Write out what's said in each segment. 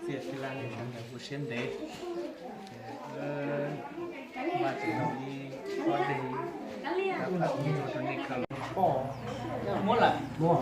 Txiaj txhij laj nej sawv daws kuj siab ntev. Vaj tseem noj ib pob dej, rau nej khaws los. Muab lawm.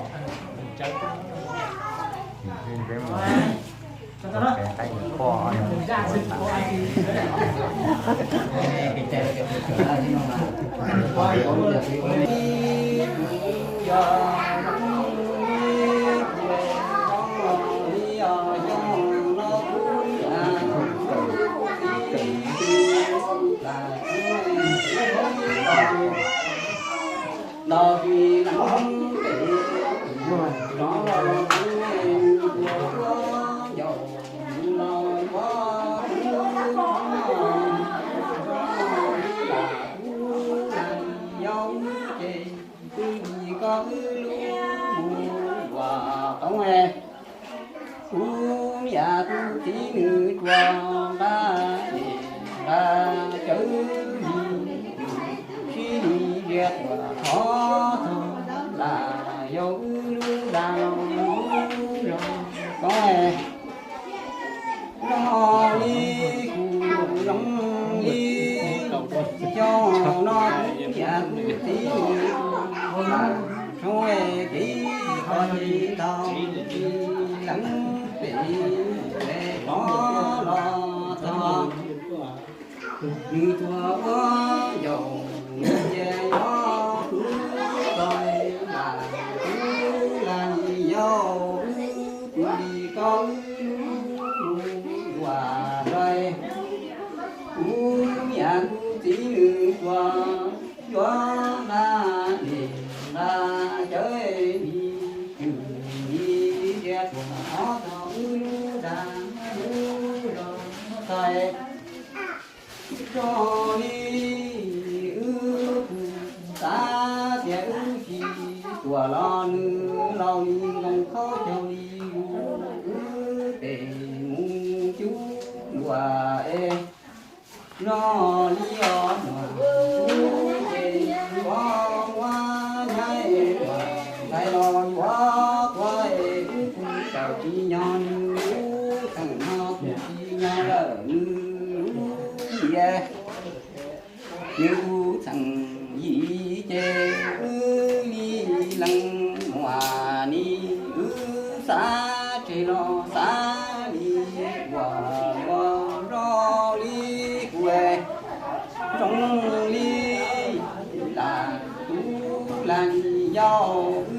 Kuv niam kuv txiv nws tuag nqa, nqa cawv li, sib li zias tuaj thov txog, lam yog wb lub dag lub zog koob. Zoo li kuv zoo li, xyoo no kuv niam kuv txiv nws tuag, zoo li kev koj tsis tau leej pem, pem qhov los txog. Nws tuag ua yaum, nws cia yuav kuv tau, lam kuv lam yau, wb kwv li koj wb lub luag zog. Kuv niam kuv txiv nws tuag, yuav nqa dej nqa cawv li, kwv li tias tuaj thov txog wb lub dag lub zog txhais. Zoo li wb kuj xav tias wb tsis tuaj los nws laus li nkoos khaub caug li zus, wb pem mus cub luag es. Zoo li os muam, kuv ces yuav muab nyab es muam ntxhais los yuav tuav es wb kuj tawm tsis nyob nws lub xeem no, kuv tsis nyob lawm nws lub liaj. Nws kuj txheem yim ces wb li leej muam ni, wb xav tseg los xav li ua ua, zoo li kuv, zoo li lam tub lam yau wb,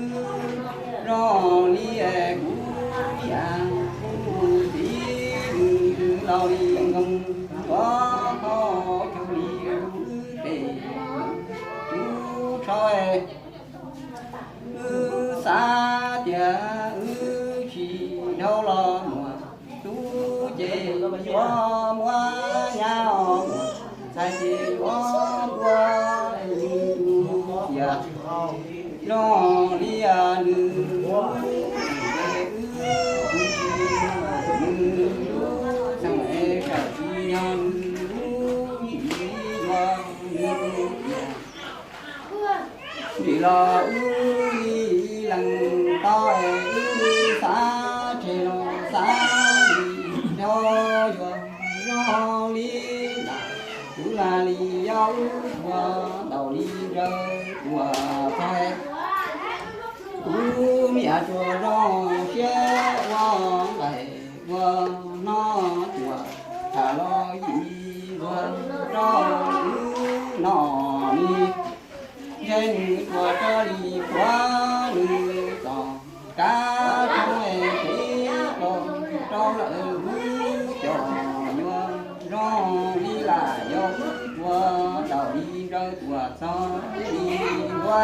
zoo li kuv niam kuv txiv nws laus li nkoos tuav qhov chaw li wb pem mus cub tsho. Wb xav tias wb tsis dhau los muam tub ces yuav muab nyab os, ntxhais ces yuav npua li tus tias, zoo li nws lub, wb kuj tsis, nws lub xeem es tawm tsis nyob nws lub, yim yuav nws tias. Ntsim los wb li leej tau es wb xav tseg los xav li nrog yuav, zoo li lam kuv lam li yau wb tuag, ntaus li nrawm tuag txog. Kuv niam tsuas zoo siab ua nqaim ua no tuag, tham los yim luag rau wb no li. Ntshe nws tuag raws li qhov nws txoj kav tshoob es kev rau, rau lawm wb cov nyuag, zoo li lam yog wb tuag, ntaus li nrawm tuag txog li npua.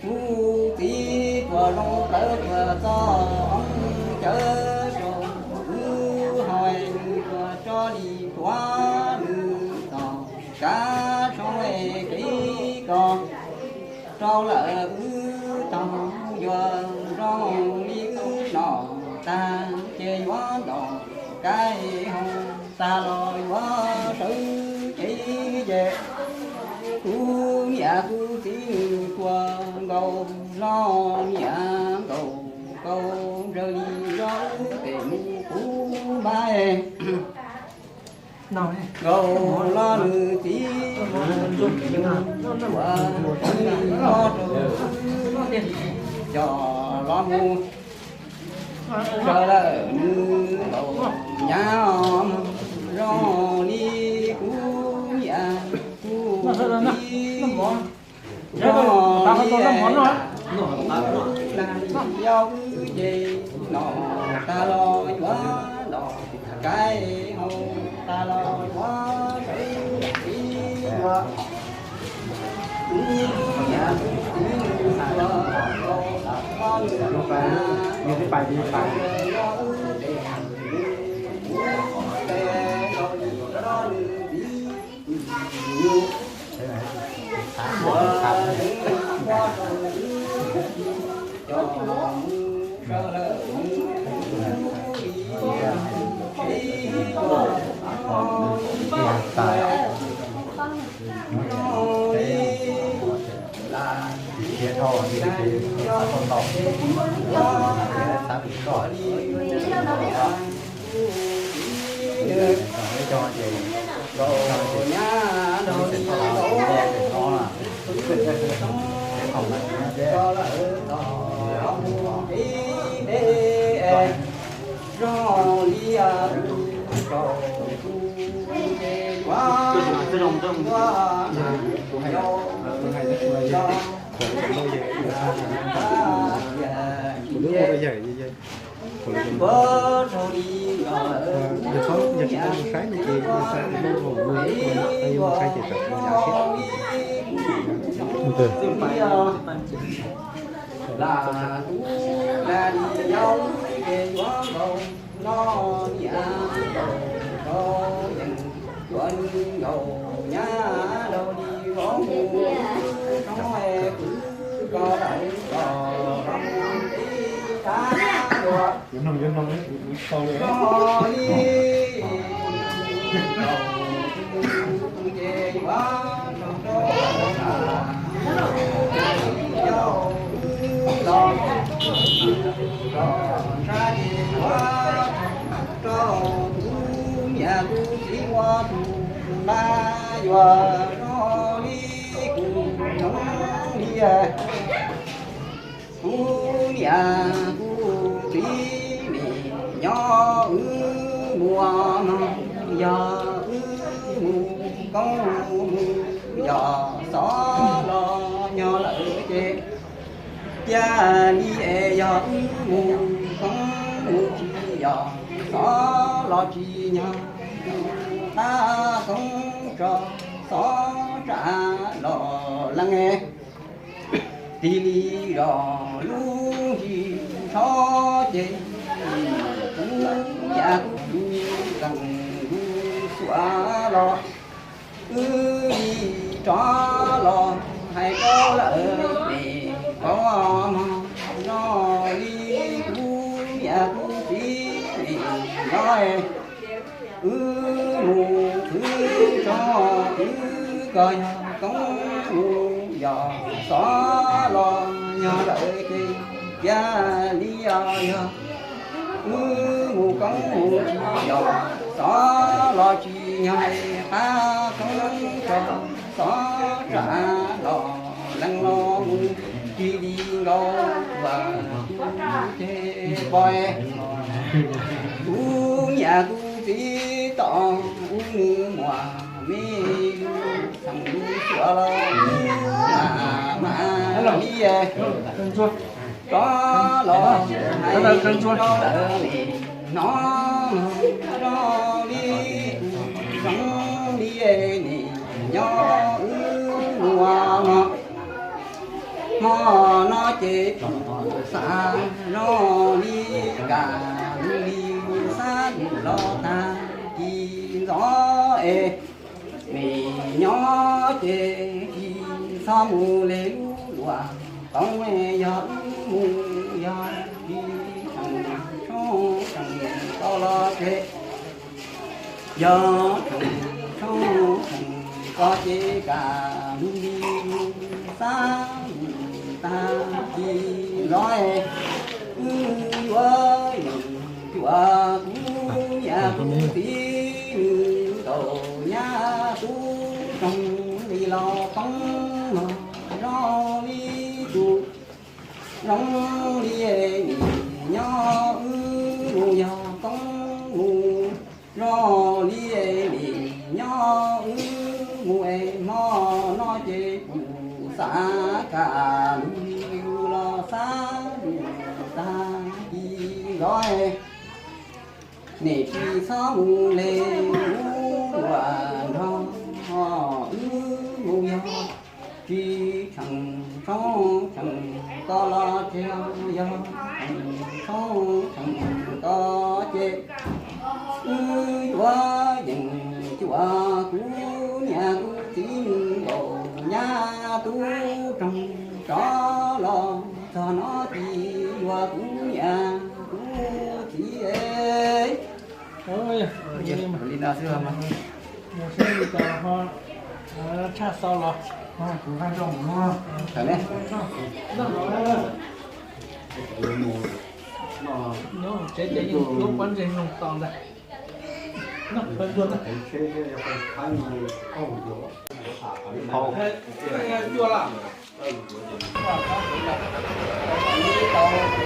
Kuv txiv tuag zoo plawv tuag txog cawv rau wb haus, nws tuag raws li qhov nws txoj kav tshoob es kev koj rau lawm wb tau yuav, zoo li wb no ces yuav noj kaij hau, tag los yuav sawv tsev ces kuv niam kuv txiv nws tuaj nkaus los niam nkaus nkaus ntsawg li zos wb pem mus kuv npab. Nkaus los nws txiv ua tsis los rau coj los mus sawv lawm nws nkaus nyab zoo li kuv niam kuv txiv. Yog wb ces noj tag los yuav noj, kaij hau tag los yuav sawv tsev ua. Kuv niam kuv txiv nws ua los nws ua los wb ces kuv ces los nws txiv Yog tsis tau mus saib no ces mus saib tus loj hauv no, yog mus saib ces tsam mus yav thiab. Kuv niam kuv txiv nim nyob wb mus no, yog wb mus koob mus yos xov los nyob lawm ces, cia li es yog wb mus koob mus tsis yos xov los tsis nyob, qab koob tso xov tsa los leej. Tig li zos lub ntsis tsho ces, kuv niam kuv txiv zeem kuv xuav los, wb li rov los hais rau lawm pem qaum mog, no li kuv niam kuv txiv li nyob. Wb mus khwv tso, wb koj yog koob mus yos xov los nyob lawm ces, cia li os yog wb mus koob mus tsis yos xov los tsis nyob, qab koob tso xov tsa los leej los mus tig li nkaus ua ces pom kuv niam kuv txiv tom ub nws muaj me xeem lub suav los mas mas li rov los hais rau lawv nim no, zoo li, zoo li nim nyob wb mus no. Hmo no ces tsuas xav zoo li kam li xab los tag kis ntxov es, nim nyob ces tsis txhob mus li lub luam qoob, yog wb mus yog tsis tseem tso Yog tsoom tshoob tsoom koj ces kam lug li lug xav lug tag kis los, wb yuav yeem cuam kuv niam kuv txiv, nws nkaum nyab tub roog li los poob los zoo li tus, zoo li nim nyob wb mus yog poob mus, zoo li nim nyob wb mus es hmo no ces kuv xav kam lug li lug los xav lug tag kis los, nim tsis txhob mus li lug luag nrog wb mus yog tsis tseem tshoob tseem koj los tseem yog tseem tshoob tseem koj ces wb yuav yeem cuam kuv niam kuv txiv, nkaum nyab tub roog rov los txog no ces yuav kuv niam kuv txiv. Li no xwb. Tshaj xaus los kuv nqa nrog mus no. Tsev ces yeej lub pob ntseg noog tos ntag. Tau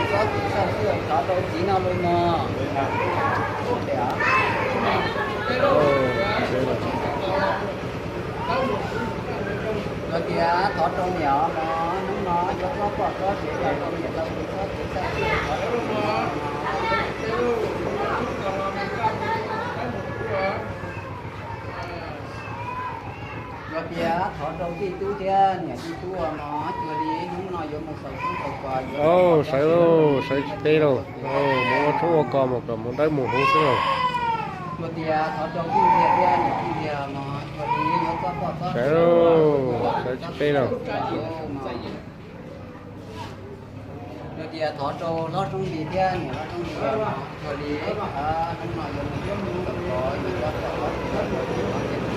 txob tus txhawj xwb, thov rau txiv no los no. Yog tias thov rau niam os, hnub no yuav txob poj txob sev los rau niam tau tus txob tus txhawj xwb, thov rau niam os. Yog tias thov rau tij tub thiab niam tij tub os mog, cuag li hnub no yuav mus xaus tub xaus kos yuav, sawv lauj, sawv tsis teb lauj, mus ua tshoob ua kos mas kom mus dawb mus huv xwb lauj. Yog tias thov rau tij ntiag thiab niam tij ntiag os mog, cuag li yuav txob poj txob sev, sawv tsis teb lauj. Yog tias thov rau hlob Roob Lis thiab niam hlob Roob Lis, cuag li hnub no yuav mus txog kov yuav txob poj txob sev los rau,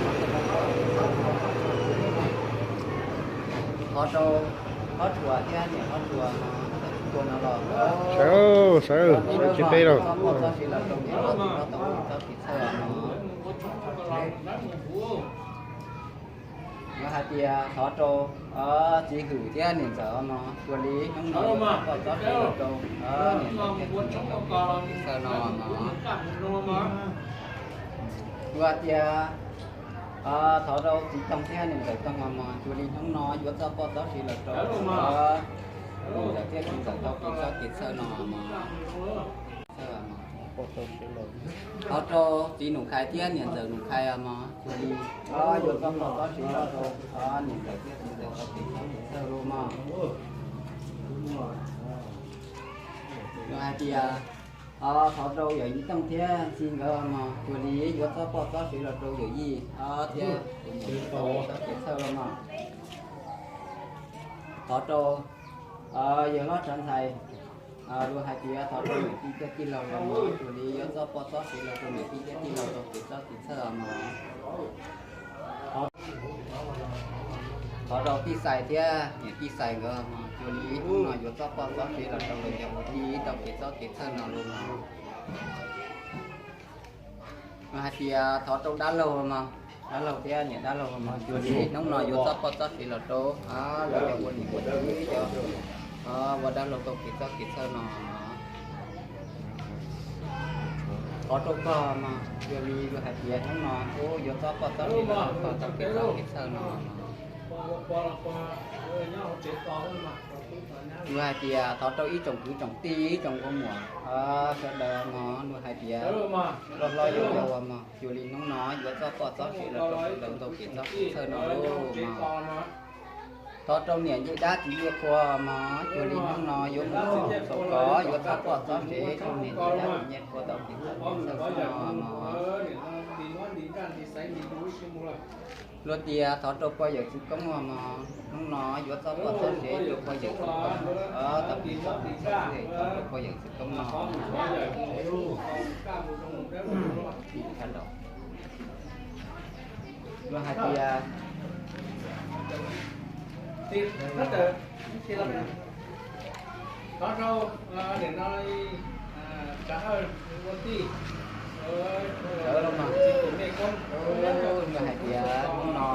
thov rau hlob Tshuas thiab niam hlob Tshuas no, txog tus tuag no los sawv, sawv tsis teb lauj. Txob poj txob sev los rau niam hlob txiv hlob tau txob tus txhawj no. Yog hais tias thov rau txiv Hwm thiab niam ntxawm os mog, cuag li hnub no yuav txob poj txob sev los rau niam ntxawm thiab txiv Hwm tau tus txhawj no mog. Yog hais tias thov rau txiv Toog thiab niam ntxawm Toog os mog, cuag li hnub no yuav txob poj txob sev los rau niam ntxawm thiab txiv ntxawm tau tus txob tus txhawj no mog. Thov rau txiv Nus Khais thiab niam ntxawm Nus Khais os mog, cuag li yuav txob poj txob sev los rau niam ntxawm thiab txiv ntxawm tau tus txob tus txhawj los mog. Yog hais tias thov rau yawm yij Tooj thiab Ntxhi nkawd os mog, cuag li yuav txob poj txob sev los rau yawm yij thiab tus niam ntxawm tau tus txob tus txhawj los mog. Thov rau yawg hlob Tsav Ntxhais, luag hais tias thov rau niam tij thiab tij laug los mog, cuag li yuav txob poj txob sev los rau niam tij thiab tij laug tau tus txob tus txhawj os mog. Thov rau tij Xais thiab niam tij Xais nkawd os mog, cuag li hnub no yuav txob poj txob sev los rau lawv cov kwv tij tau tus txob tus txhawj no los mog. Luag hais tias thov rau dab laug mog, dab laug thiab niam dab laug mog, cuag li hnub no yuav txob poj txob sev los rau lawv cov ua niam ua txiv, cov ua dab laug tau tus txob tus txhawj no. Thov rau koj mog, cuag li luag hais tias hnub no kuv yuav txob poj txob sev los rau koj tau tus txob tus txhawj no. Luag hais tias thov rau ib tsoom kwv tsoom tij ib tsoom nkauj muam sawv daws mog, luag hais tias loj hlob yau yau mog, cuag li hnub no yuav txob poj txob sev los rau sawv daws tau tus txob tus txhawj no lauj mog. Thov rau niam Ncej Dab txiv Ncej Qhua mog, cuag li hnub no yuav mus xaus kov yuav txob poj txob sev rau niam Ncej Dab txiv Ncej Qhua tau tus txob tus txhawj no mog. Luag tias thov rau pog yawm txwv koob os mog, hnub no yuav txoj poj txoj sev rau pog yawm txwv koob, tau pib txoj pib txoj xwb, thov rau pog yawm txwv koob no. Luag hais tias thov rau nim no Tsav Hawj ua tij, sawv los mas, luag hais tias hnub no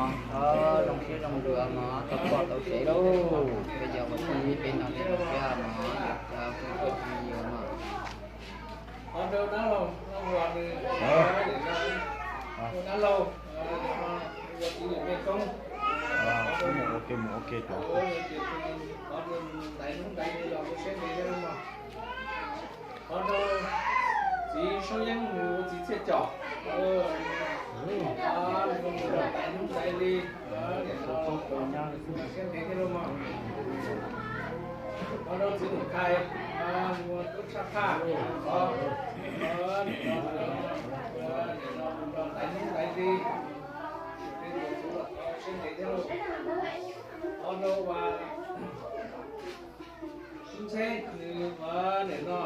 zoo siab zoo ntsws mog, tau poj tau sev lauj, peb yog ua tij peb noj siab noj ntsws mog, yog ua tij os mog. Thov rau dab laug Noj Huas nws, dab laug ua tij yawm mej koob, thov nws tais hnub tais li los ua siab ntev thiab mog. Thov rau txiv Saub Yeeb nws ua txiv txiaj com, tais hnub tais li, siab ntev thiab mog. Thov rau txiv Num Khais, nws ua tub tshaj thaj, thov nws tais hnub tais li, siab ntev thiab lauj. Thov rau Ntxheb nws ua nim no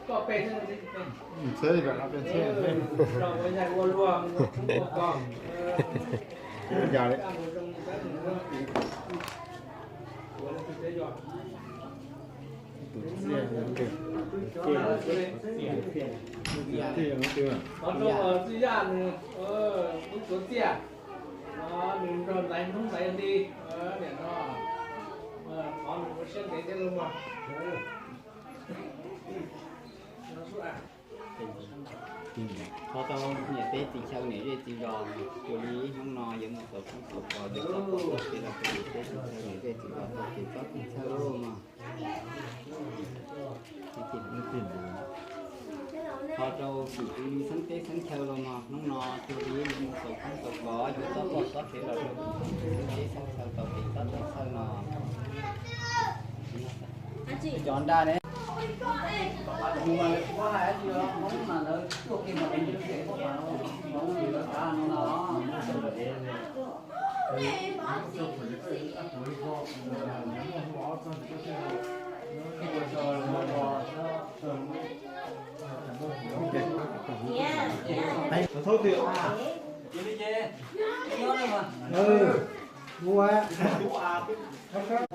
koj pej xeem, Ntxheb ua yaig ua luag ua tshoob ua kos, thov rau Txwj Yaj nws ua tub tuav txiaj, nws nrog ntaiv hnub ntaiv hli, nim no thov nws ua siab ntev thiab lauj mog. Thov tau niam teb txiv chaw niam zej txiv zos, cuag li hnub no yuav mus xaus koob xaus kos, yuav txoj poj txoj sev los rau niam teb txiv chaw niam zej txiv zos tau kev txob kev chaw lauj mog. Thov rau kwv tij xeeb teb xeeb chaw los mog, hnub no cuag li yuav mus xaus koob xaus kos, yuav txoj poj txoj sev los rau kwv tij xeeb teb xeeb chaw tau kev txob kev chaw no. Cov nra ne,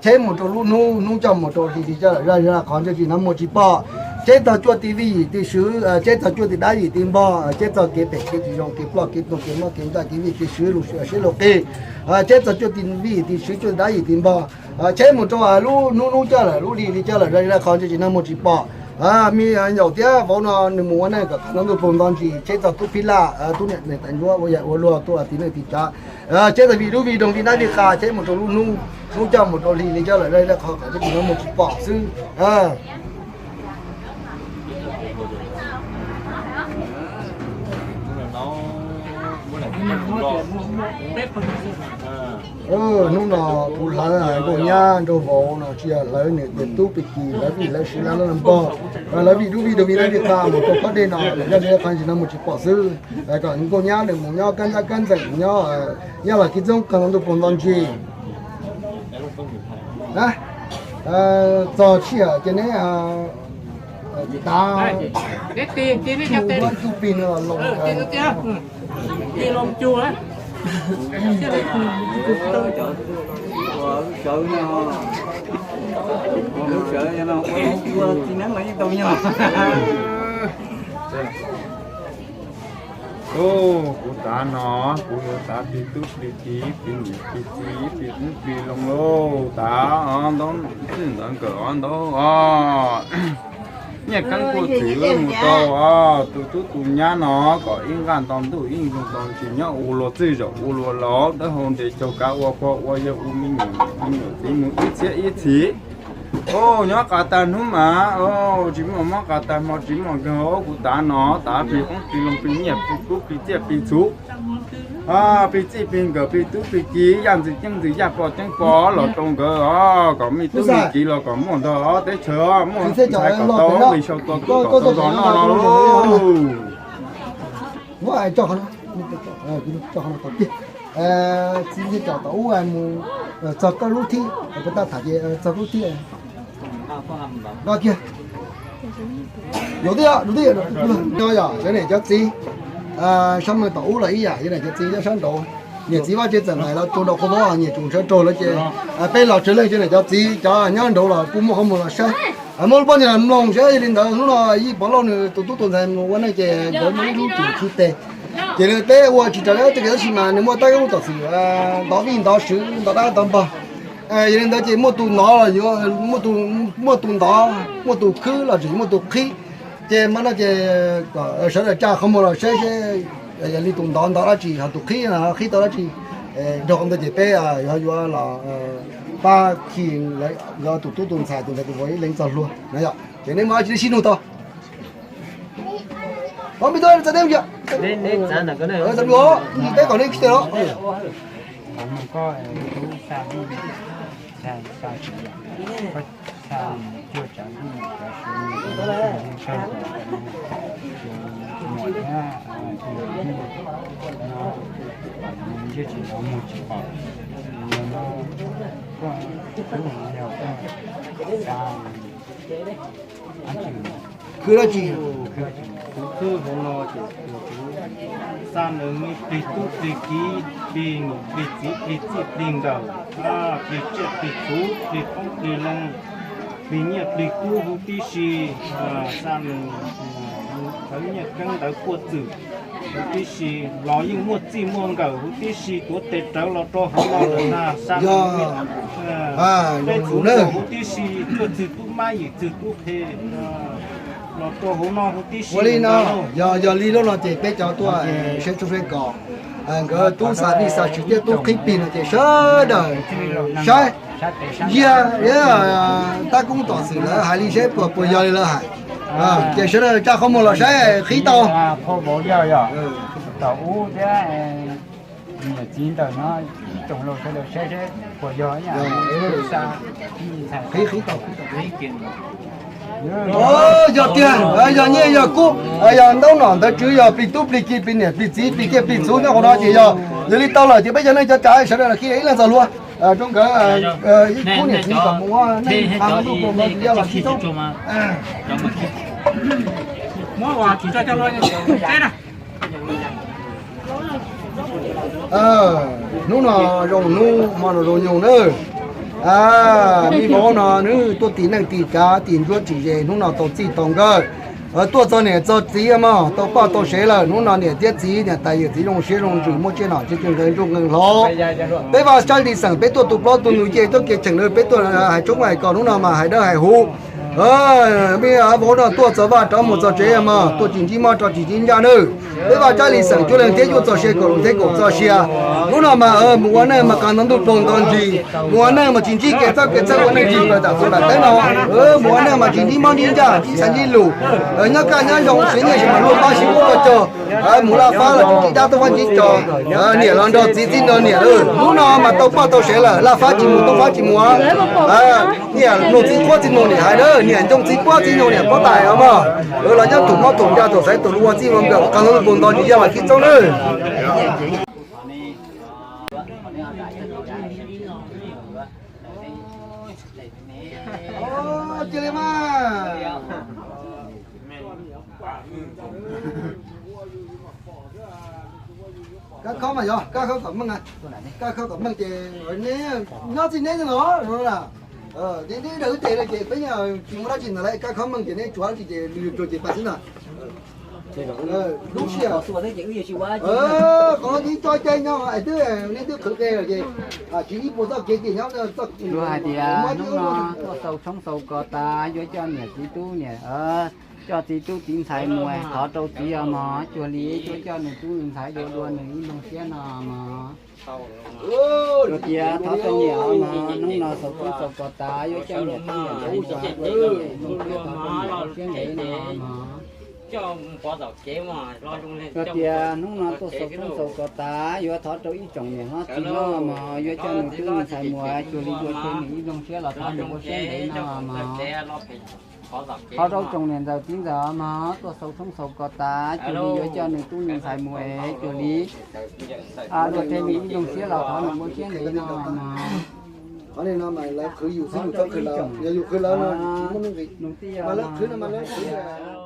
Cheb mus rau lub hnub, hnub coj mus rau hli, hli coj lawm zaj zaj qhov ntawd tsis hnov muaj tsis pom. Cheb txog cuaj tim vij yim tim swv, cheb txog cuaj tim dab yim tim npog, cheb txog kev phem kev tsis zoo kev ploj kev tuag kev mob kev ntsaj kev vij kev swv lus siab lus qis. Cheb txog cuaj tim vij yim tim swv cuaj tim dab yim tim npog. Cheb mus rau lub hnub, hnub coj lawm lub hli, hli coj lawm zaj zaj qhov ntawd tsis hnov muaj tsis pom. Me nyuam thiab vauv no nws mus ua neej kom tau ntuj pug nto ntsis, cheb txog tub phib laj, tub niam tais ntsuab ua yam ua luag tuaj tim neej tim tsav. Cheb txog vij dub vij doog vij nab vij qa, cheb mus rau lub hnub, hnub coj mus rau hli, hli coj lawm zaj zaj qhov kom tsis hnov muaj tsis pom xwb. Hnub no kuv hlawv nkauj nyab nraug vauv no tsis yog hlawv niam tais tub pig kis, hlawv vij hlawv sw hlawv npog, hlawv vij dub vij doog vij nab vij qa mus rau qhov dej no lawm zaj zaj qhov ntsis no mus tsis pom xwb. Kom nkauj nyab nws mus nyob kab ntab kab ntxeem nyob, nyob los kev txoob kawg ntuj pug nto ntsis. Txog tsiaj ces neb tav tub pig no los Kuv tav no kuv yuav tav plig tub plig kiv plig niam plig txiv plig qoob plig loo lauj. Tav ntawv ntawv nkawm ntawv os. Nyiaj keeb kuj txwm mus rau os tus tub tus nyab no kom ib nqaj nto ntuj ib nqug nto ntsis nyob ua luag txwj zaum ua luag laus dawb hau ntes caug kav ua pog ua yawg ua me nyuam me nyuam txiv mus ib txhiab ib txhis. Nyob qas tag hnub mas tsis muaj mob qas tag hmo tsis muaj nkeeg os. Kuv tav no tav plig qoob plig loo plig nyiaj plig kub plig txiaj plig txhuv, plig txij plig nkawm plig tub plig kiv yaj ntxwg ceeb ntxwg yaj poj ceeb pog los rau nkawd os. Kom me tub me kiv los kom muaj ntog teb chaws muaj ntxhais kom tau li sau tua kub kom tau zog noj no lauj. Txiv thiaj tsom tau ub mus txog koj lub thib, puas tau tham ces txog lub thib no kiag. Yuav twb, yuav twb, no yog cov niam cov txiv sab meej tom ub los ib yam, cov niam cov txiv nyob sab nraud. Niam txiv Vaj Tswv txawm lawv tuaj nrog qhov nyiam tsoom sawv rog lawm ces peb los tsis leej cov niam cov txiv cov nyob nraud los kuj muaj qhov muag los saib. Muaj lub pob ntseg los mloog saib, yog li ntawd hnub no Yij Pov Lauj nws tus tub tus ntxhais mus ua neej ces nkawd muaj ib lub tswv tsis tes, ces nws teb ua tsis raws li tej kev tab sis mas nws muaj tab koob tom xwm ntov vij ntov swv ntov dab ntov npog. Yog li ntawd ces muaj tus ntov los yuav, muaj tus ntov, muaj tus khwb los tseem muaj tus qhib. Ces mas no ces kom sawv daws tsa qhov muag los saib seb yog li tus ntov ntov dab tsi, ho tus qhib qhib tau dab tsi. Dhau qhov ntawd ces peb yuav yuav los pab khi nkawd tus tub tus ntxhais tus ntxhais tus vauv ib leeg txoj hlua no yom. Ces nej muaj dab tsi nej sib nug tau. Ov, me tub, txav teb, txav lus, teb kom nej tsis teg los. Khwv dab tsi? Kuv khwb hauv no ces kuv xa nws me plig tub plig kiv, plig niam plig txiv plig txij plig nkawm, plig tsiaj plig txhu plig qoob plig loo, plig nyiaj plig kub huv tib si, xa nws ntawv nyiaj keeb ntawv puaj txwm huv tib si, los yeej muaj txij muaj nkawm huv tib si, tuav tes rawv los rau hauv no lawm na, xa nws peb txhu huv tib si, cuaj txwg tub mab yim txwg tub qhe los rau hauv no huv tib si. Ua li no, yog, yog li lub no ces peb cov tuaj saib tshoob saib kos, nkawd tub xa vij xa swv thiab tub qhib plig no ces sawv daws saib, yog tab koob tom xwm lawv hais li seb puas, puas yog li lawv hais. Ces sawv daws tsa qhov muag los saib qhib tau. Thaum ub thiab niam txiv ntawm no ib tsoom laus sawv daws saib seb puas yog. Qhib, qhib tau. Yog tiag, yog nyiaj yog kub, yog ntaub nom ntawv tswv, yog plig tub plig kiv plig niam plig txiv plig tsiaj plig txhu nyob hauv no ces yog, yog li tau lawm ces peb cov neej cov tsav sawv daws los khi ib leeg txoj hlua rau nkawd ib khub niam txiv kom mus ua neej ntuj tus no ces yog los sib txoob. Hnub no zoo hnub hmo no zoo nyoog nawb. Me vauv no nws tuaj tim neej tim tsav tim ntsuab tim ze, hnub no tau txij tau nkawm, tuaj txog niam txog txiv mog, tau poj tau sev lawm. Hnub no niam thiab txiv, niam tais yawm txiv zoo siab zoo ntsws, muaj tsiaj nom tsiaj txhu, nqee ntsuj nqee hlo. Peb Vaj Tsab Lis xeem peb tuaj tu plaub tu ntug ces tuaj kev cheem lawm, peb tuaj hais tshoob hais kos, hnub no mas hais dawb hais huv. Me vauv no tuaj txog vaj rov mus txog tsev mas tuaj tsis ntsib mob rov tsis ntsib ncaj nawb. Peb Vaj Tsab Lis xeem cuaj leeg thiab yuav txoj sia, kaum leeg thiab kaum txoj sia. Hnub no mas mus ua neej mas qee nto ntuj ploog nto ntsis, mus ua neej mas tsis ntsib kev txawj kev txawj ua neej tsis kawm tam tus tam teb no. Mus ua neej mas tsis ntsib mob ntsib ncaj, ntsib xaiv ntsib lus, nyob kaj nyob zoo, siv nyiaj siv mas luag pab siv ub luag cog. Mus laj fab los tsis ntsib dab tuaj fab ntsib cos, niam los nrog txiv, txiv nrog niam. Hnub no mas tau poj tau sev lawm, laj fab tsis mus, tub fab tsis mus. Niam mloog txiv qhuab txiv mloog niam hais na, niam ncoo txiv puab txiv ncoo niam puab tais os mog. Los nyob thaum mob thaum ncaj thaum xaiv thaum lus ua txij ua nkawm, qee nto ntuj ploog nto ntsis yog mas khi txoob nawb. Cia li mas. Kab khob mas yog kab khob kom meej, kab khob kom meej ces neb nyob txij neb no, neb daws wb tes no ces peb tsis muaj dab tsi ntawd lawm, kab khob meej ces neb tsuav dab tsi ces lwm tus ces pab xwb na. Lub sij hawm qhov no tsis tso cai nyob es twb, neb twb qhwv qe lawm ces tsis ib puas txoj kev ces nyob txoj. Luag hais tias hnub no tuaj xaus tshoob xaus kos tas yuav coj niam txiv tub niam, coj txiv tub txiv ntxhais mus, thov rau txiv os mog, cuag li yuav coj nws tub nws ntxhais dua dua nws ib nploog siab no mog. Yog tias thov rau niam os mog, hnub no xaus tshoob xaus kos tas yuav coj niam tub niam ntxhais mus, cuag li yuav coj nws ua siab ntev no mog. Yog tias hnub no tuaj xaus tshoob xaus kos tas yuav thov rau ib tsoom niam hlob txiv hlob mog, yuav coj nws tub nws ntxhais mus, cuag li yuav cuag nws ib nploog siab los thov nws ua siab ntev no mog. Thov zaum tsoom niam ntxawm txiv ntxawm mog tuaj xaus tshoob xaus kos tas, cuag li yuav coj nws tub nws ntxhais mus es cuag li luag tej me ib nroog siab los thov nws ua siab ntev no mog. Qhov no mas lawv qhwv yus xwb, yus txhob qhwv lawv, yog yus qhwv lawv no tsis muaj nuj nqis. Mas lawv qhwv no mas lawv qhwv